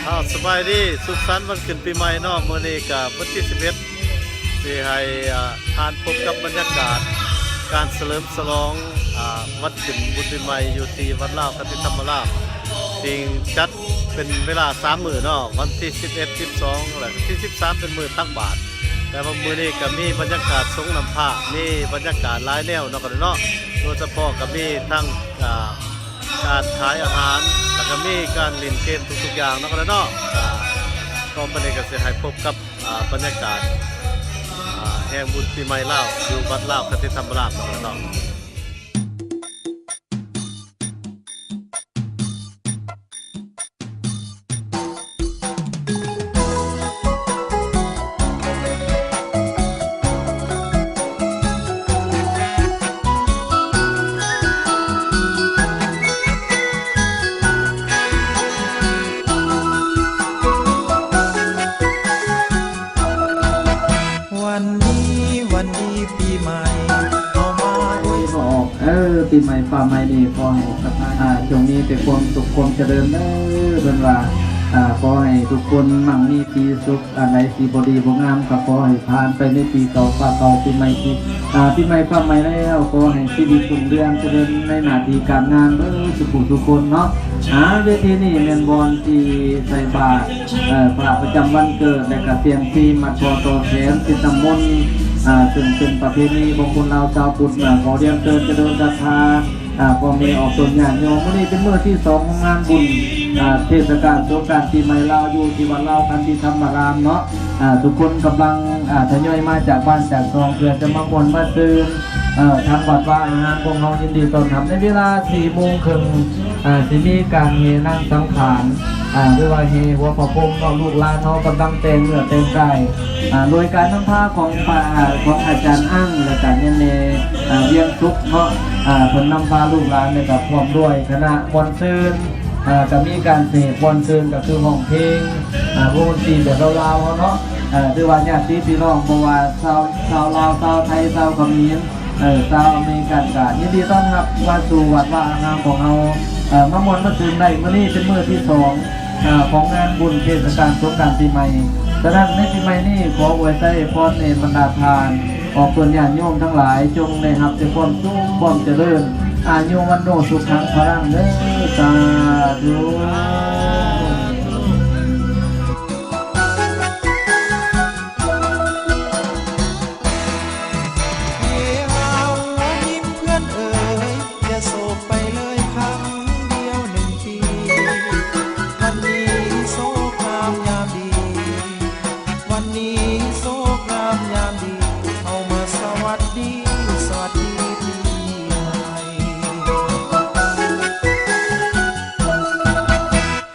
ອ້າວ ສະບາຍດີ ສຸກສັນວັນຂຶ້ນປີໃໝ່ເນາະ. ມື້ນີ້ກະວັນທີສິບເອັດ ຊິໃຫ້ ອ່າ ທ່ານພົບກັບບັນຍາກາດການສະເຫຼີມສະຫຼອງ ອ່າ ວັນຂຶ້ນບຸນປີໃໝ່ຢູ່ທີ່ວັດລາວຂັນຕິທຳມະລາມ ທີ່ຈັດເປັນເວລາສາມມື້ເນາະ ວັນທີສິບເອັດ ສິບສອງ ແລະ ທີສິບສາມ ເປັນມື້ຕັກບາດ. ແຕ່ວ່າມື້ນີ້ກະມີບັນຍາກາດສົງນ້ຳພາ ມີບັນຍາກາດຫຼາຍແນວເນາະ ເນາະ ໂດຍສະເພາະກະມີທັງ ອ່າ ການຂາຍອາຫານ ແລ້ວກະມີການຫຼິ້ນເກມທຸກໆຢ່າງເນາະ ເນາະ. ອ່າ ຕໍ່ໄປນີ້ກະຊິໃຫ້ພົບກັບ ອ່າ ບັນຍາກາດ ອ່າ ແຫ່ງບຸນປີໃໝ່ລາວ ຢູ່ວັດລາວຂັນຕິທຳມະລາມເນາະ ເນາະ. ວັນດີ ວັນດີປີໃໝ່ ເຮົາມາອວຍ ເອີ ປີໃໝ່ຟ້າໃໝ່ນີ້ ຂໍໃຫ້ ອ່າ ຈົ່ງມີແຕ່ຄວາມສຸກຄວາມຈະເລີນເດີ ເພິ່ນວ່າ ອ່າ ຂໍໃຫ້ທຸກຄົນໝັ່ງມີສີສຸກ ອັນໃດທີ່ບໍ່ດີບໍ່ງາມກໍຂໍໃຫ້ຜ່ານໄປໃນປີເກົ່າຟ້າເກົ່າ ປີໃໝ່ທີ່ ອ່າ ປີໃໝ່ຟ້າໃໝ່ແລ້ວ ຂໍໃຫ້ຊີວິດຮຸ່ງເຮືອງຈະເລີນໃນໜ້າທີ່ການງານເດີ ສູ່ຜູ້ສູ່ຄົນເນາະ. ອ່າ ເວທີນີ້ແມ່ນບ່ອນທີ່ໃສ່ບາດ ເອີ ພະປະຈຳວັນເກີດ ແລະກະສ່ຽງຊີໝັດຂໍ້ຕໍ່ແຂນ ສິນນ້ຳມົນ ອ່າ ເຊິ່ງເປັນປະເພນີຂອງຄົນລາວຊາວພຸດ. ຂໍຮຽນເຊີນຈະເລີນສັດທາ ອ່າ ພໍ່ແມ່ອອກຕົນຍາດໂຍມ. ມື້ນີ້ເປັນມື້ທີສອງຂອງງານບຸນ ອ່າ ເທດສະການສົງການປີໃໝ່ລາວ ຢູ່ທີ່ວັດລາວຂັນຕິທຳມະລາມເນາະ. ອ່າ ທຸກຄົນກຳລັງ ອ່າ ທະຍອຍມາຈາກບ້ານຈາກຊ່ອງ ເພື່ອຈະມາມ່ວນມາຊື່ນ ເອີ ທາງວັດວາອາຮາມຂອງເຮົາຍິນດີຕ້ອນຮັບ. ໃນເວລາສີ່ໂມງເຄິ່ງ ອ່າ ຊິມີການແຫ່ນາງສັງຂານ ອ່າ ຫຼືວ່າແຫ່ຫົວພະພົມເນາະ ລູກຫຼານເຮົາກຳລັງແຕ່ງເນື້ອແຕ່ງກາຍ ອ່າ ໂດຍການນຳພາຂອງພະ ອ່າ ຂອງອາຈານອັ້ງ ແລະກະແມ່ແມ່ ອ່າ ວຽງສຸກເນາະ ອ່າ ເພິ່ນນຳພາລູກຫຼານ ແລະກະພ້ອມດ້ວຍຄະນະມ່ວນຊື່ນ ອ່າ ກະມີການເສບມ່ວນຊື່ນ ກະຄືຮ້ອງເພງ ອ່າ ວົງດົນຕີແບບລາວໆເຮົາເນາະ. ເອີ ຫຼືວ່າຍາດຕິພີ່ນ້ອງ ບໍ່ວ່າຊາວ ຊາວລາວ ຊາວໄທ ຊາວຂະເໝນ ເອີ ຊາວອາເມລິກັນ ກະຍິນດີຕ້ອນຮັບມາສູ່ວັດວາອາຮາມຂອງເຮົາ ເອີ ມາມ່ວນມາຊື່ນໄດ້. ມື້ນີ້ເປັນມື້ທີສອງ ເອີ ຂອງງານບຸນເທດສະການສົງການປີໃໝ່. ສະນັ້ນໃນປີໃໝ່ນີ້ ຂໍອວຍໄຊອວຍພອນໃຫ້ບັນດາທ່ານອອກຕົນຍາດໂຍມທັງຫຼາຍ ຈົ່ງໄດ້ຮັບແຕ່ຄວາມສຸກຄວາມຈະເລີນ ອາຍຸວັນໂນສຸຂັງພະລັງເດີ ສາທຸ.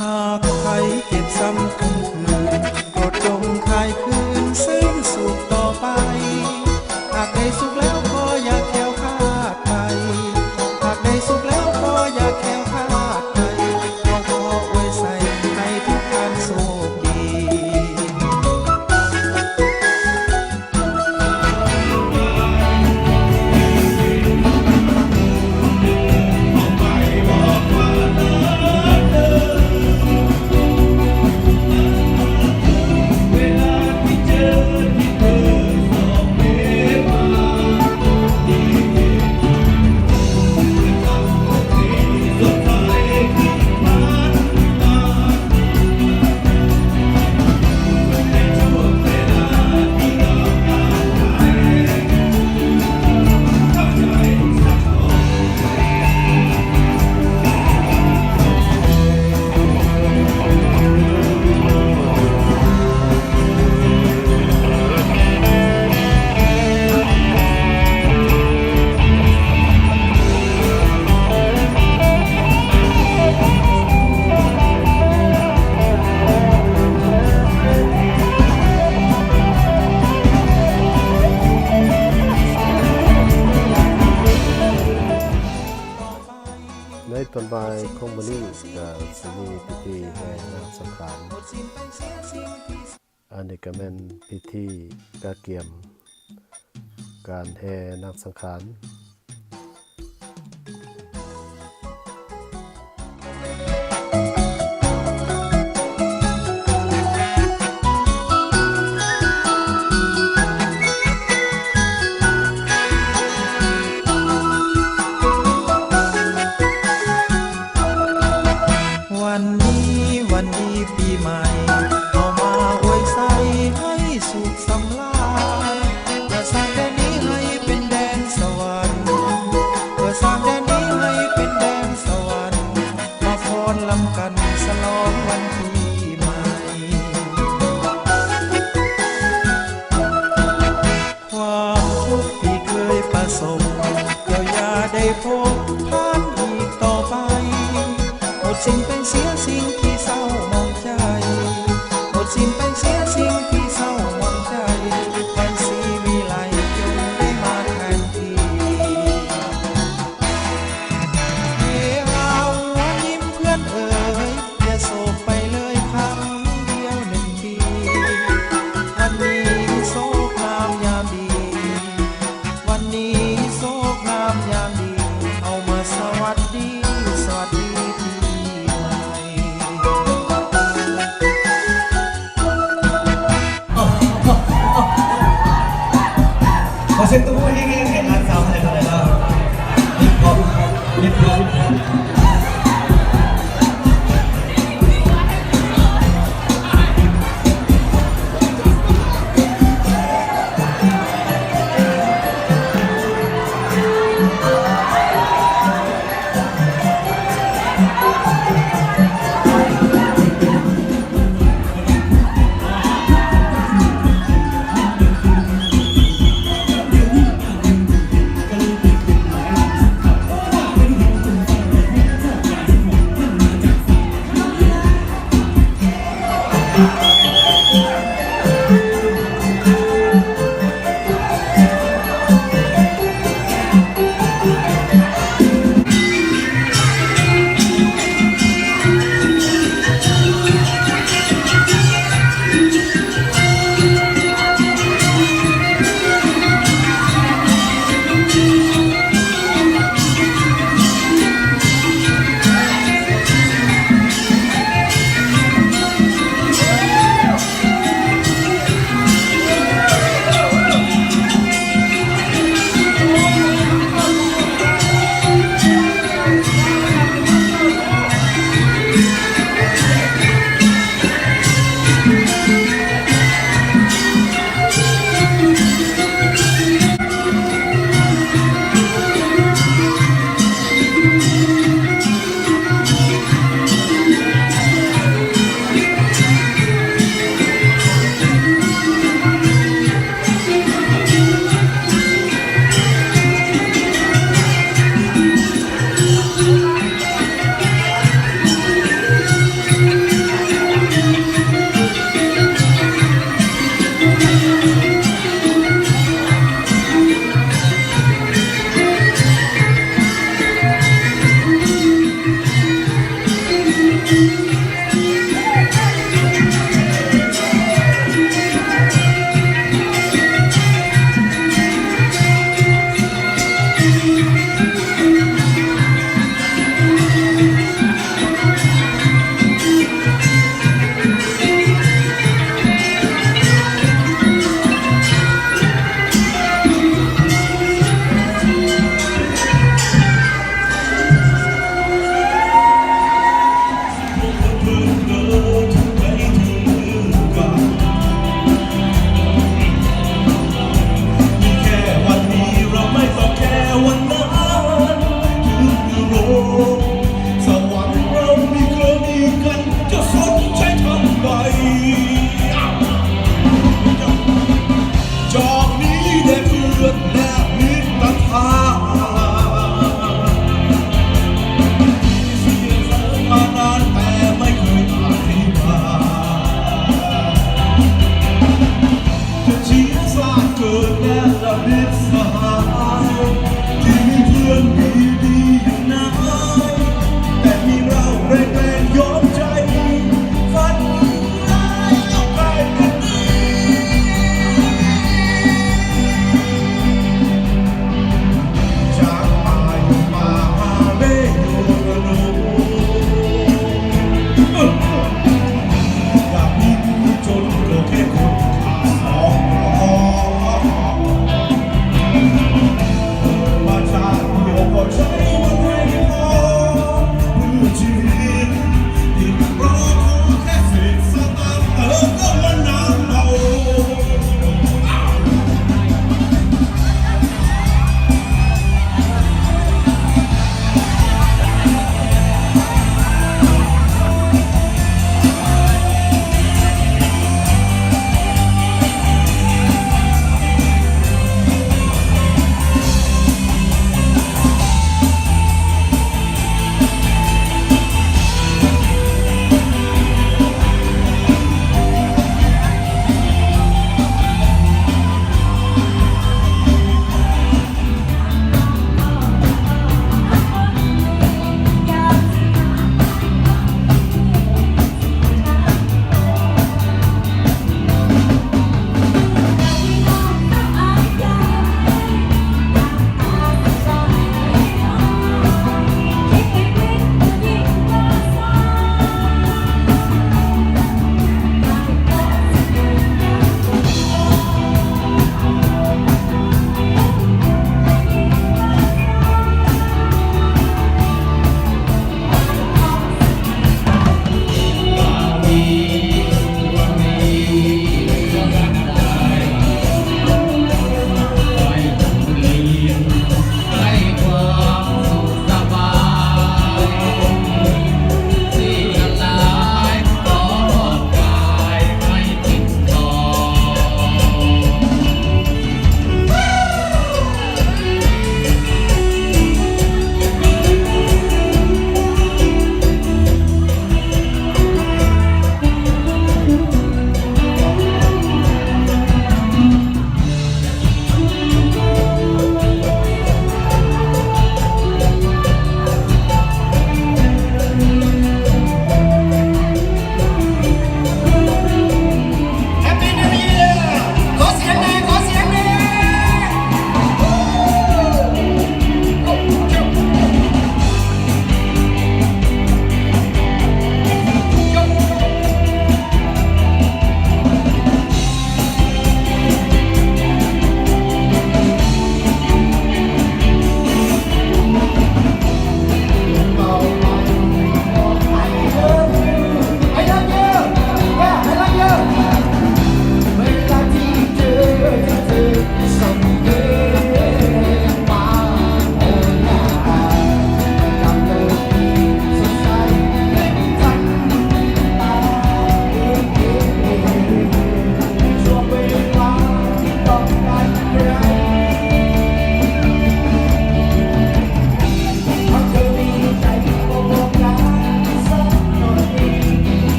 ຫາກໃຜເກັບຊ້ຳຄົມຄືນ ໂປດຈົ່ງຂາຍຄືນ ຊື່ນສຸກຕໍ່ໄປ. ຫາກໄດ້ສຸກແລ້ວກໍຢ່າແຄ້ວຄາດໄປ ຫາກໄດ້ສຸກແລ້ວກໍຢ່າແຄ້ວຄາດໄປ. ເຮົາຂໍອວຍໄຊໃຫ້ທຸກທ່ານໂຊກດີ. ໃນຕອນບ່າຍຂອງມື້ນີ້ກະຊິມີພິທີແຫ່ນາງສັງຂານ. ອັນນີ້ກະແມ່ນພິທີກະກຽມການແຫ່ນາງສັງຂານ. ນີ້ວັນດີປີໃໝ່ ເຮົາມາອວຍໄຊໃຫ້ສຸກສຳລານ ເພື່ອສ້າງແດນນີ້ໃຫ້ເປັນແດນສະຫວັນ ເພື່ອສ້າງແດນນີ້ໃຫ້ເປັນແດນສະຫວັນ ມາຟ້ອນລຳກັນສະຫຼອງວັນທີ